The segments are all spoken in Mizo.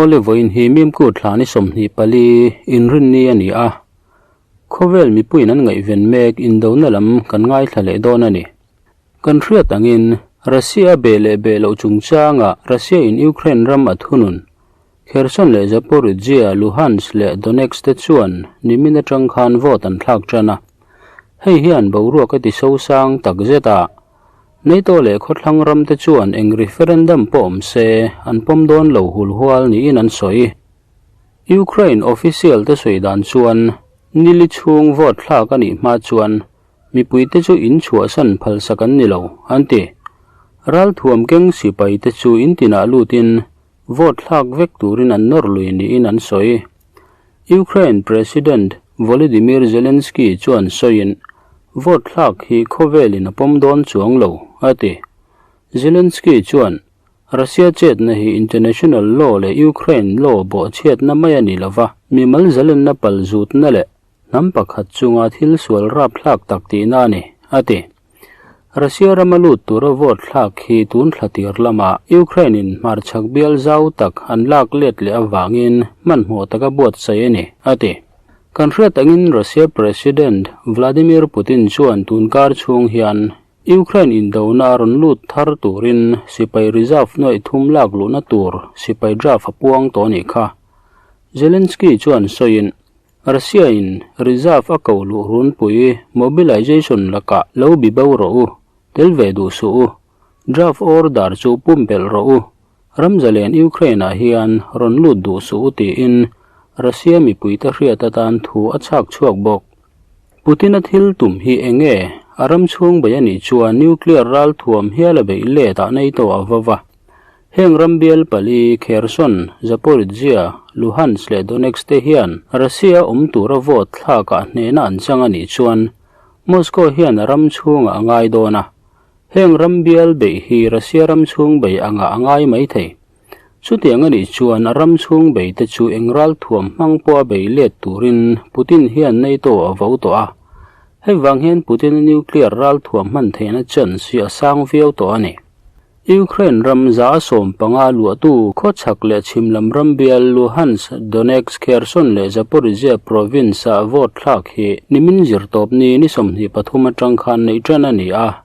Awle vawiin hi Mimku thla ni 24 inrinni a ni a, khawvel mipuiin an ngaihven mek indona lam kan ngaithla leh dawn a ni. Kan hriat angin Russia a beh leh beh loh chungchangah Russia in Ukraine ram a thunun. Kherson leh Zaporizhzhia, Luhansk leh Donetsk te chuan nimin atang khan vote an thlak tan a. Hei hian boruak a ti sosang tak zet a. NATO leh khawthlang ram te chuan eng referendum pawh awm se an pawm dawn lo hulhual niin an sawi. Ukraine official te sawi dan chuan nili chhung vote thlak a nih hma chuan mipuite chu in chhuahsan phalsak an ni lo, an ti. Ralthuam keng sipai te chu in tinah lutin Vote thlak vek turin an nawr lui niin an sawi. Ukraine President Volodymyr Zelensky chuan sawiin, Vote thlak hi khawvelin a pawm dawn chuang lo, a ti. Zelensky chuan, Russia chetna hi international law leh Ukraine law bawhchhiatna mai a ni lova, mimal zalenna pal zutna leh hnam pakhat chunga thil sual rapthlak tak tihna a ni, a ti. Russia rama lut tura vote thlak hi tun thla tir lama Ukraine in hmarchhak bial zau tak an lak let leh avangin hmanhmawh taka buatsaih a ni, a ti. Kan hriat angin Russia President Vladimir Putin chuan tunkar chhung hian Ukraine indona a rawn lut thar turin sipai reserve nuaih thum lak luhna tur sipai draft a puang tawh a nih kha. Zelensky chuan sawiin Russia in reserve a ko luh runpui mobilization lakah lo bi bo rawh u, tel ve duh suh u, draft order chu pumpelh rawh u, ramzalen Ukraine ah hian rawn lut duh suh u tiin Russia mipuite hriat atan thu a chhak chhuak bawk. Putin-a thil tum hi eng nge? A ram chhung bei a nih chuan nuclear ral thuam hial a beih let ah NATO a va va. Heng ram bial pali, Kherson, Zaporizhzhia, Luhansk leh Donetsk te hian Russia awm tura vote thlakah hnehna an chang a nih chuan Moscow hian a ram chhungah a ngai dawn a. Heng ram bial beih hi Russia ram chhung bei angah a ngai mai thei. Chutiang a nih chuan a ram chhung bei te chu eng ralthuam hmang pawha bei let turin Putin hian NATO a vo tawh a. Hei vang hian Putin-a nuclear ralthuam hman theihna chance hi a sang viau tawh a ni. Ukraine ram 15 luahtu khawchhak leh chhim lam ram bial Luhansk, Donetsk, Kherson leh Zaporizhzhia province-ah vote thlak hi nimin zirtawpni ni 23 atang khan neih tan a ni a,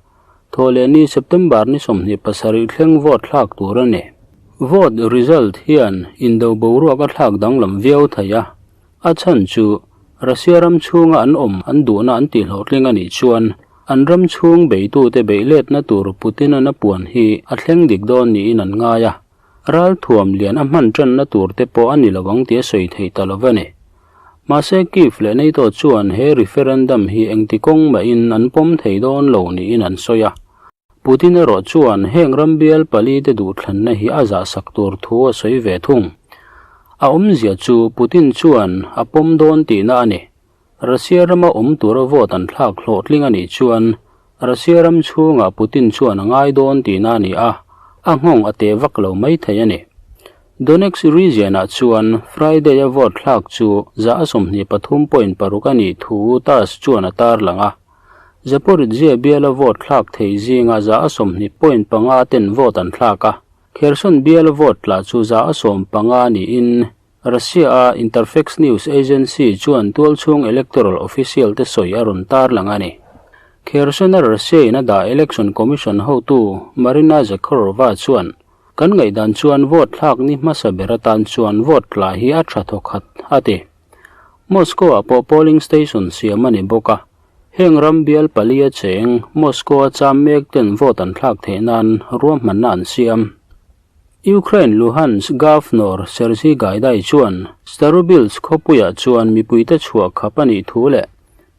thawhlehni September ni 27 thleng vote thlak tur a ni. Vote result hian indo boruak a thlak danglam viau thei a, A chhan chu Russia ram chhunga an awm an duhna an tihhlawhtling a nih chuan an ram chhung beitute beih letna tur Putin-an a puan hi a thleng dik dawn niin an ngai a, ralthuam lian a hman tanna tur te pawh a ni lo ang tih a sawi theih ta lo a ni. Mahse Kyiv leh NATO chuan he referendum hi engti kawng mahin an pawm thei dawn lo niin an sawi a. Putin erawh chuan heng ram bial pali te duhthlanna hi a zahsak tur thu a sawi ve thung. A awmzia chu Putin chuan a pawm dawn tihna a ni. Russia rama awm tura vote an thlak hlawhtling a nih chuan Russia ram chhungah Putin chuan a ngai dawn tihna a ni a, a nghawng a teh vak lo mai thei a ni. Donetsk region-ah chuan Friday-a vote thlak chu 23.6 a nih thu TASS chuan a tarlang a. Zaporizhzhia biala vote thlak thei zinga 20.5 ten vote an thlak a, Kherson biala vote tla chu 15 niin Russia-a Interfax news agency chuan tualchhung electoral official te sawi a rawn tarlang a ni. Kherson-a Russia-in a dah Election Commission hotu Marina Zakharova chuan, Kan ngaihdan chuan vote thlak ni hmasa ber atan chuan vote tla hi a tha thawkhat, a ti. Moscow-ah pawh polling station siam a ni bawk a, heng ram bial pali a cheng Moscow-a cham mek ten vote an thlak theih nan ruahmanna an siam. Ukraine Luhansk Governor Serhiy Gaidai chuan Starobilsk khawpuiah chuan mipuite chhuah khap a nih thu leh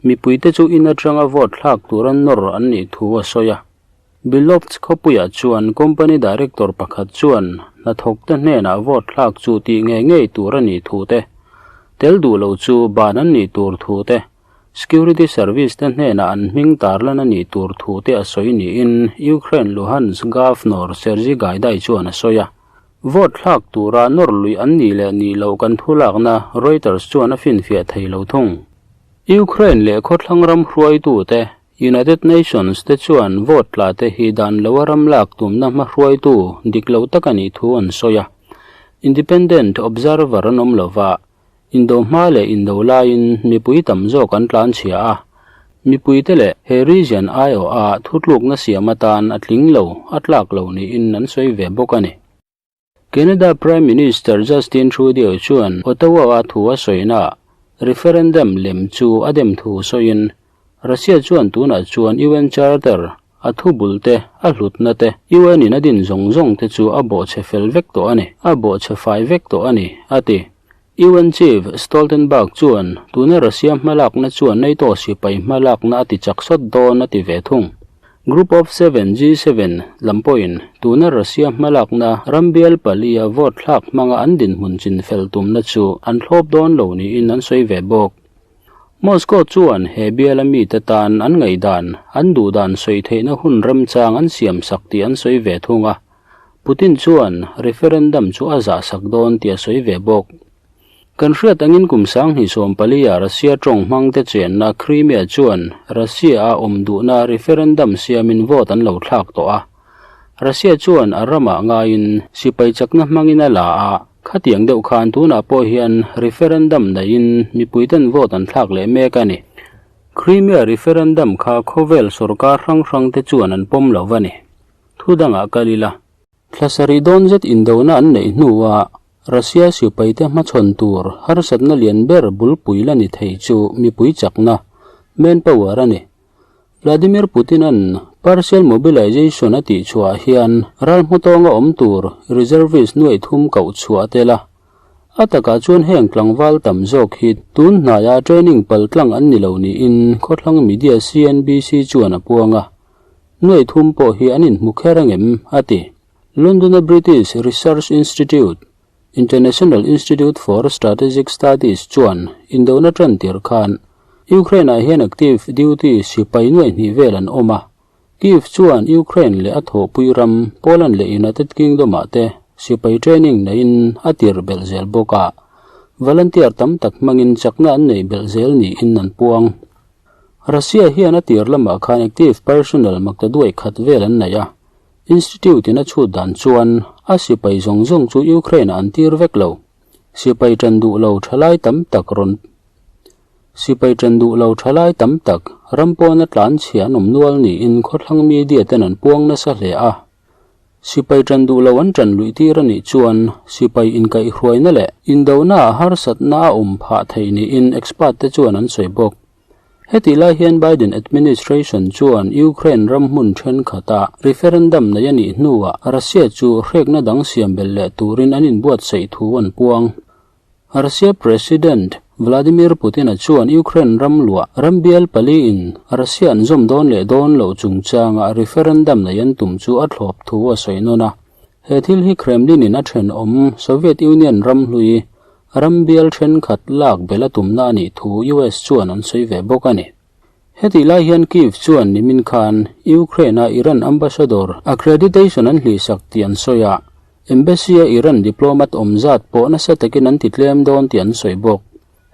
mipuite chu in atanga vote thlak tura nawr an nih thu a sawi a. Bilovsk khawpuiah chuan company director pakhat chuan hnathawkte hnenah vote thlak chu tih ngei ngei tur a nih thu te, tel duh lo chu ban an nih tur thu te, security service te hnenah an hming tarlan a nih tur thu te a sawi niin Ukraine Luhansk Governor Serhiy Gaidai chuan a sawi a. Vote thlak tura nawr luih an nih leh nih loh kan thu lakna Reuters chuan a finfiah thei lo thung. Ukraine leh khawthlang ram hruaitute United Nations te chuan vote tla te hi dan loa ram lak tumna hmahruaitu dik lo tak a nih thu an sawi a. Independent observer an awm lo va, indo hma leh indo laiin mipui tam zawk an tlanchhia a, mipuite leh he region aiawha thutlukna siam atan a tling lo, a tlak lo niin an sawi ve bawk a ni. Canada Prime Minister Justin Trudeau chuan Ottawa-a thu a sawinaah referendum lem chu a dem thu sawiin, Russia chuan tunah chuan UN Charter a thu bul te, a hlutna te, UN in a din zawng zawng te chu a bawhchhe fel vek tawh a ni, a bawhchhe fai vek tawh a ni, a ti. UN Chief Stoltenberg chuan tuna Russia hmalakna chuan NATO sipai hmalakna a ti chak sawt dawn a ti ve thung. Group of Seven, G7, lam pawhin tuna Russia hmalakna ram bial palia vote thlak hmanga an dinhmun chinfel tumna chu an thlawp dawn lo niin an sawi ve bawk. Moscow chuan he biala mite tan an ngaihdan, an duhdan sawi theihna hun remchang an siamsak tih an sawi ve thung a. Putin chuan referendum chu a zahsak dawn tih a sawi ve bawk. Kan hriat angin kum 2014 ah Russia tawng hmangte chenna Crimea chuan Russia-a awm duhna referendum siamin vote an lo thlak tawh a. Russia chuan a ramah ngaiin sipai chakna hmangin a la a, khatiang deuh khan tunah pawh hian referendum neiin mipuiten vote an thlak leh mek a ni. Crimea referendum kha khawvel sorkar hrang hrangte chuan an pawm lo va ni. Thu dangah kal ila. Thla sarih dawn zet indona an neih hnuah Russia sipaite hmachhawn tur harsatna lian ber bulpui la ni thei chu mipui chakna, manpower, a ni. Vladimir Putin-a'n partial mobilization a tih chhuah hian ral hmatawnga awm tur reservist nuaih thum koh chhuah a tel a. A takah chuan heng tlangval tam zawk hi tun hnaia training pal tlang an ni lo niin khawthlang media CNBC chuan a puang a. Nuaih thum pawh hi an inhmu kher angem? a ti. London-a British Research Institute, International Institute for Strategic Studies chuan indona tan tir khan Ukraine-ah hian active duty sipai nuaih hnih vel an awm a. Kyiv chuan Ukraine leh a thawhpui ram Poland leh United Kingdom-ah te sipai training neiin a tir belh zel bawk a, volunteer tam tak hmangin chakna an neih belh zel niin an puang. Russia hian a tir lamah khan active personnel maktaduai khat vel an nei a. Institute in a chhut dan chuan a sipai zawng zawng chu Ukraine ah an tir vek lo. Sipai ṭan duh lo ṭhalai tam tak rawn Sipai ṭan duh lo ṭhalai tam tak ram pawna tlan chhia an awm nual niin khawthlang media ten an puang nasa hle a. Sipai ṭan duh lo an ṭan luih tir a nih chuan sipai inkaihhruaina leh indona ah harsatna a awm phah thei niin expert te chuan an sawi bawk. Hetih lai hian Biden administration chuan Ukraine ram hmun thenkhatah referendum nei a nih hnuah Russia chu hrekna dang siam belh leh turin an inbuatsaih thu an puang. Russia President Vladimir Putin-a chuan Ukraine ram luah ram bial paliin Russia an zawm dawn leh dawn loh chungchangah referendum nei an tum chu a thlawp thu a sawi nawn a. He thil hi Kremlin-in a thenawm Soviet Union ram hlui Ram bial thenkhat lak belh a tumna a nih thu US chuan an sawi ve bawk a ni. Hetih lai hian Kyiv chuan nimin khan Ukraine-a Iran ambassador accreditation an hlihsak tih an sawi a, embassy-a Iran diplomat awm zat pawh nasa takin an ti tlem dawn tih an sawi bawk.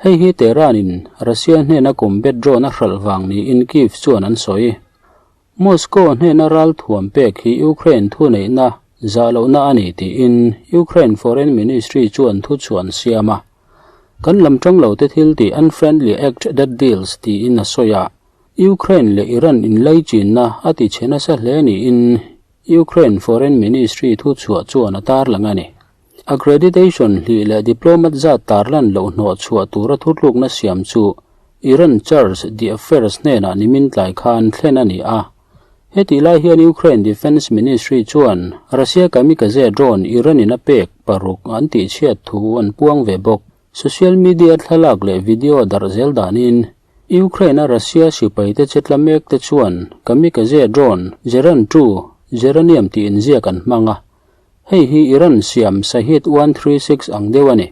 Hei hi Tehran-in Russia hnena combat drone a hralh vang niin Kyiv chuan an sawi. Moscow hnena ralthuam pek hi Ukraine thuneihna zah lohna a ni tiin Ukraine Foreign Ministry chuan thuchhuah an siam a. Kan lam tang lote thil tih unfriendly act that deals tiin a sawi a. Ukraine leh Iran inlaichinna a ti chhe nasa hle niin Ukraine Foreign Ministry thuchhuah chuan a tarlang a ni. Accreditation hlih leh diplomat zat tarlan loh hnawh chhuah tura thutlukna siam chu Iran Charge d'Affaires hnenah nimin tlai khan thlen a ni a. Hetih lai hian Ukraine Defence Ministry chuan Russia kamikaze drone Iran-in a pek paruk an tihchhiat thu an puang ve bawk. Social media thlalak leh video darh zel danin Ukraine-a Russia sipaite che tla mekte chuan kamikaze drone Geran-2, Geranium tih inziak an hmang a. Hei hi Iran siam Shahed 136 ang deuh a ni.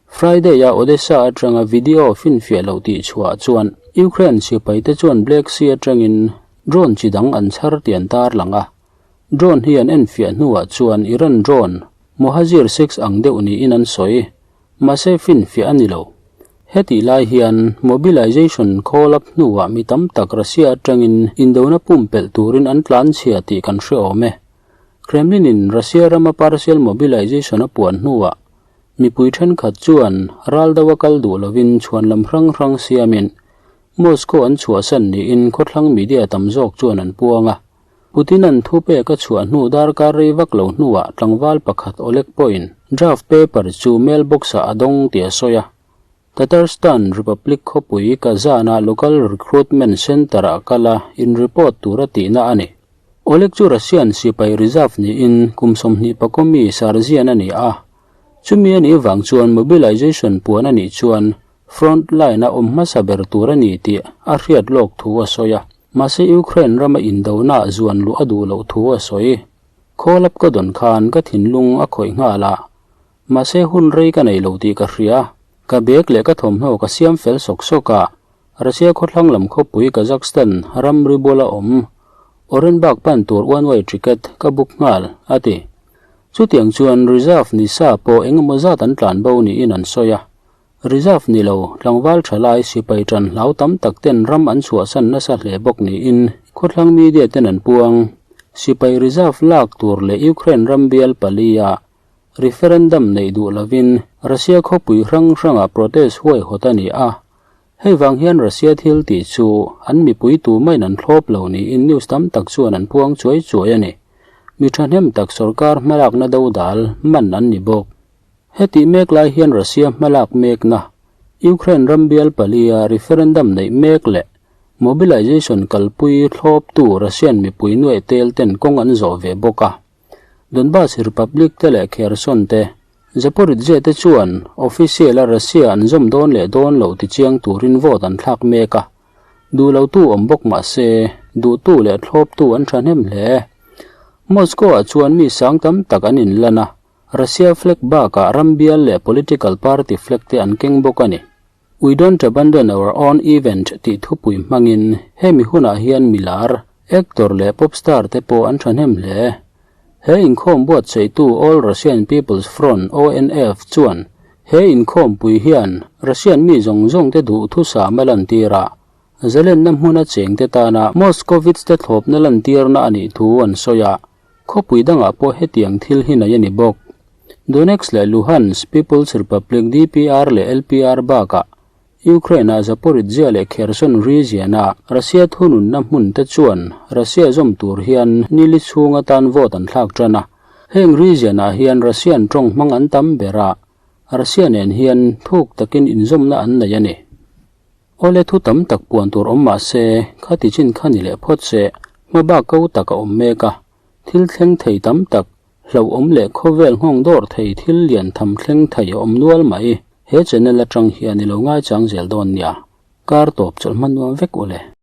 Friday-a Odesa atanga video finfiah loh tih chhuah chuan Ukraine sipaite chuan Black Sea atangin drone chi dang an chhar tih an tarlang a. Drone hi an enfiah hnuah chuan Iran drone Mohajir 6 ang deuh niin an sawi. Mahse finfiah a ni lo. Hetih lai hian mobilization call up hnuah mi tam tak Russia atangin indona pumpelh turin an tlanchhia tih kan hre awm e. Kremlin-in Russia rama partial mobilization a puan hnuah. Mipui thenkhat chuan ral do a kal duh lovin chhuanlam hrang hrang siamin Moscow an chhuahsan niin khawthlang media tam zawk chuan an puang a. Putin-a'n thupek a chhuah hnu darkar rei vak lo hnuah tlangval pakhat Oleg pawhin draft paper chu mailbox-ah a dawng tih a sawi a. Tatarstan Republic khawpui Kazan-a local recruitment centre-ah kal a in-report tur a tihna a ni. Oleg chu Russian sipai reserve niin kum 20 pakaw mi sergeant a ni a. Chumi a nih vang chuan mobilization puan a nih chuan front line-a awm hmasa ber tur a ni tih a hriat lawk thu a sawi a. Mahse Ukraine rama indonaah zuan luh a duh loh thu a sawi. Call up ka dawn khan ka thinlung a khawih nghal a. Mahse hun rei ka nei lo tih ka hria. Ka bag leh ka thawmhnaw ka siam fel sawk sawk a, Russia khawthlang lam khawpui Kazakhstan ramri bula awm Orenburg pan tur one way ticket ka book nghal, a ti. Chutiang chuan reserve ni sa pawh eng emaw zat an tlan bo niin an sawi a. Reserve ni lo, tlangval thalai sipai tan hlau tam tak ten ram an chhuahsan nasa hle bawk niin khawthlang media ten an puang. Sipai reserve lak tur leh Ukraine ram bial palia Referendum neih duh lovin Russia khawpui hrang hrangah protest huaihawt a ni a, hei vang hian Russia thil tih chu an mipui tumahin an thlawp lo niin news tam tak chuan an puang chuai chuai a ni. Mi thahnem tak sorkar hmalakna dodal man an ni bawk. Hetih mek lai hian Russia hmalak mekna Ukraine ram bial palia referendum neih mek leh mobilization kalpui thlawptu Russian mipui nuaih tel ten kawng an zawh ve bawk a. Donbas Republic te leh Kherson te, Zaporizhzhia te chuan official a Russia an zawm dawn leh dawn loh tichiang turin vote an thlak mek a, duh lotu awm bawk mah se, duhtu leh thlawptu an thahnem hle. Moscow-ah chuan mi sang tam tak an inlan a, Russia flag bakah ram bial leh political party flag te an keng bawk a ni. We don't abandon our own event tih thupui hmangin hemi hunah hian milar, actor leh pop star te pawh an thahnem hle. He inkhawm buatsaihtu All Russian People's Front, ONF, chuan he inkhawmpui hian Russian mi zawng zawng te duh thusam a lantir a, zalenna hmuna chengte tana Moskovits te thlawpna lantirna a nih thu an sawi a, khawpui dangah pawh hetiang thil hi nei a ni bawk. Donetsk leh Luhansk People's Republic, DPR, leh LPR bakah Ukraine-a Zaporizhzhia leh Kherson region-a Russia thununna hmun te chuan Russia zawm tur hian nili chhung atan vote an thlak tan a. Heng region-ah hian Russian tawng hmang an tam ber a, Russia nen hian thuk takin inzawmna an nei a ni. Awle thu tam tak puan tur awm mah se, khati chin kha ni leh phawt se, hmabak ko tak a awm mek a, thil thleng thei tam tak, Hlauhawm leh khawvel nghawng dawr thei thil lian tham thleng thei a awm nual mai. He channel atang hian i lo ngaichang zel dawn nia. Kar tawp chawlh hman nuam vek u le.